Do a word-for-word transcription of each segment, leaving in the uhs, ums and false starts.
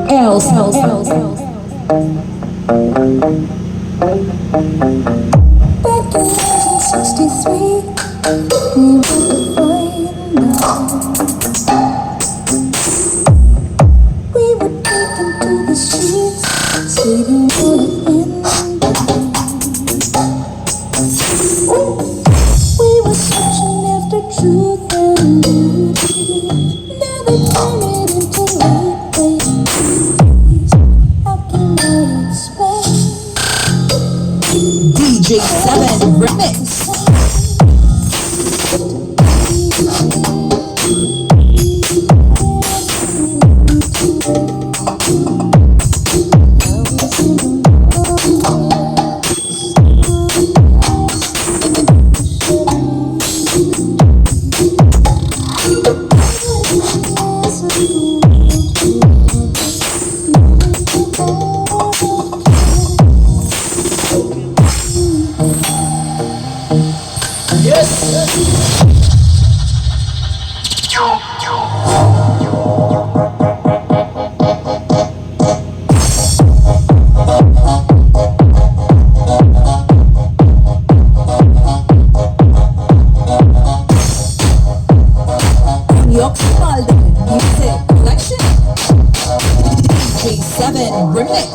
Else, else, else, else. Back in nineteen sixty-three, we were the final. We were taken to the streets, stating all of independence. We were searching after truth and beauty. Now they turn it into rape, rape, rape. How can I explain? D J Seven Remix. Yes! Yoxipaldo Music Collection. D J Seven Remix.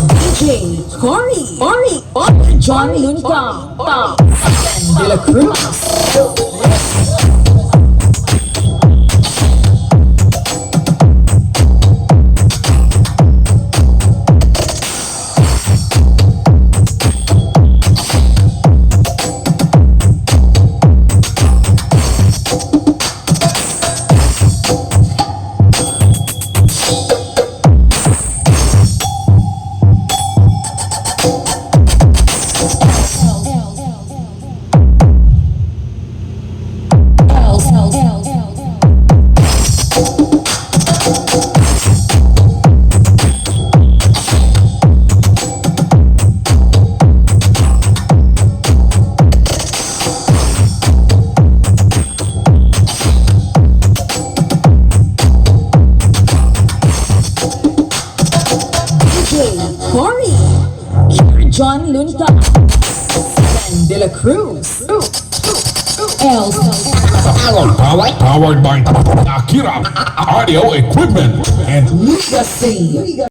D J Cory, Cory, Cory, John Lunta, pa, de la Cruz. D J Cory, John Lunta, Stan de la Cruz, L. Powered, powered, powered by Akira Audio Equipment and Legacy.